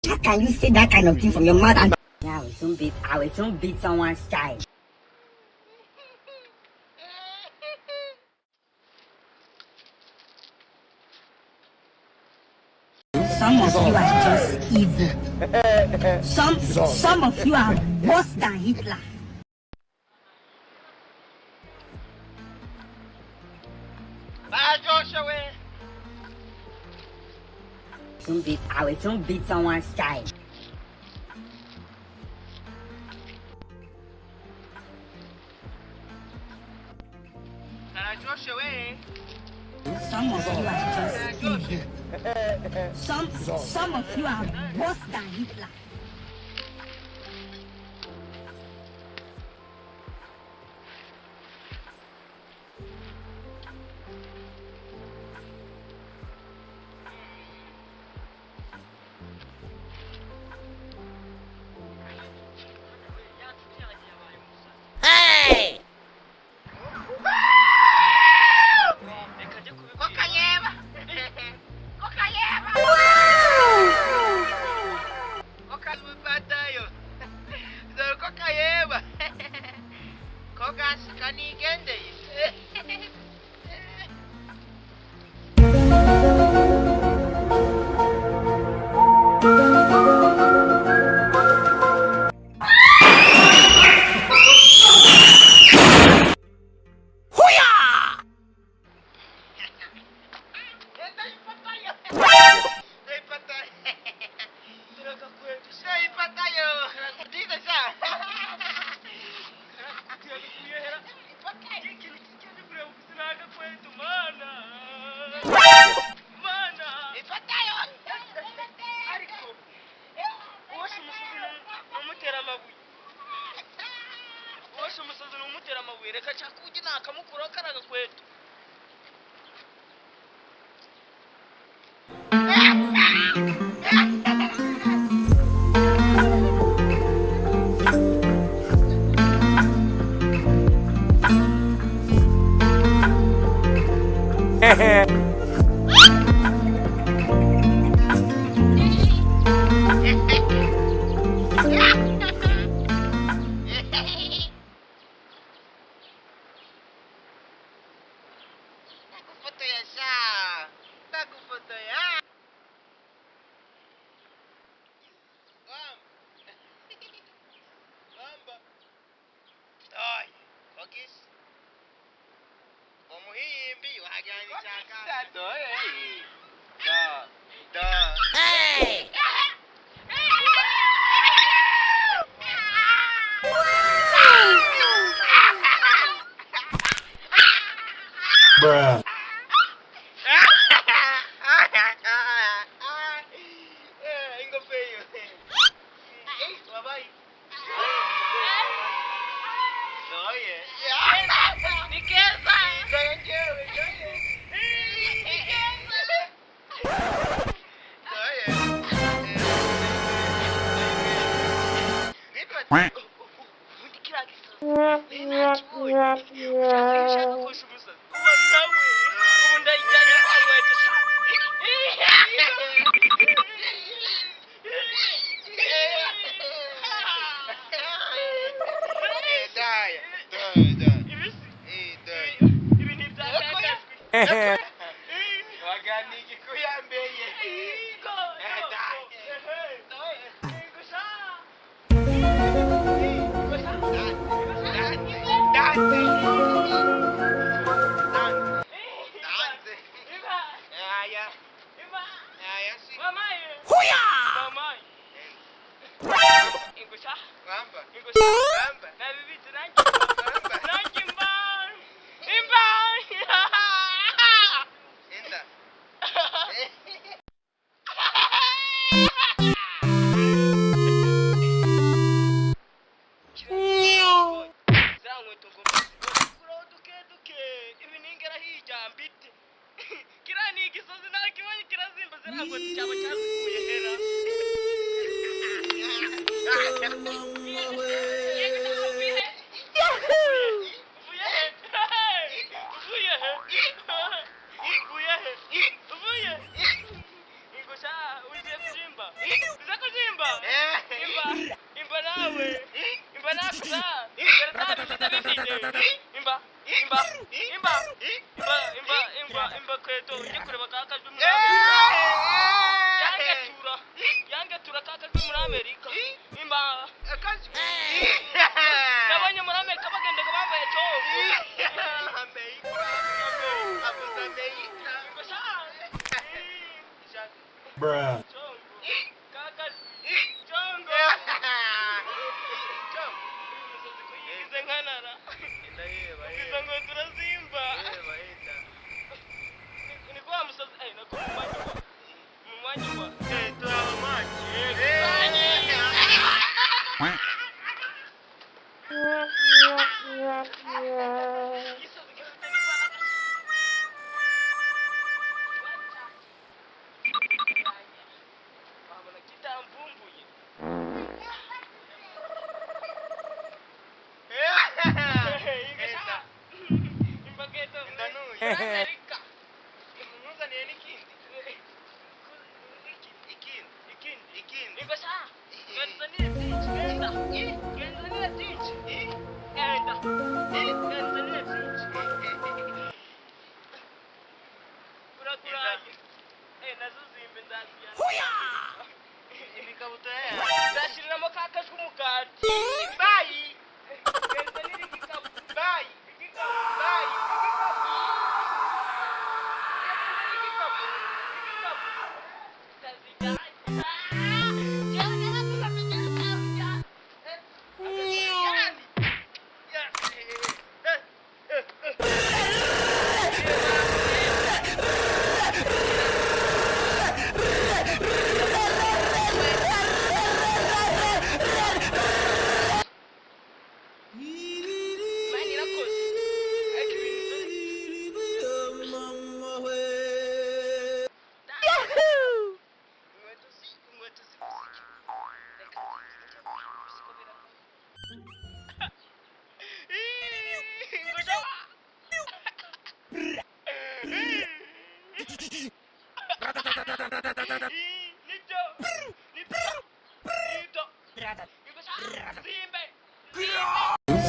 How can you say that kind of thing from your mouth? And yeah, I will soon beat someone's child. Some of you are just evil. Some of you are worse than Hitler. I will soon beat someone's child. Some of you are just evil. Some of you are worse than Hitler. Umusazi n'umutera amabuye reka cyakugi nakamukura karaga kwetu Bruh. Inkweto ujye kureba kakajwe muri yangetura kakajwe muri Amerika nabonye muri Amerika bagendaga bambaye cofu Bruh. Yigize nkanara izo ngo turazimba niko wa musazi nako mu mwanya wa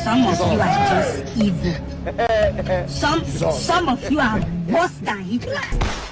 Some of you are just evil. Some of you are worse than Hitler.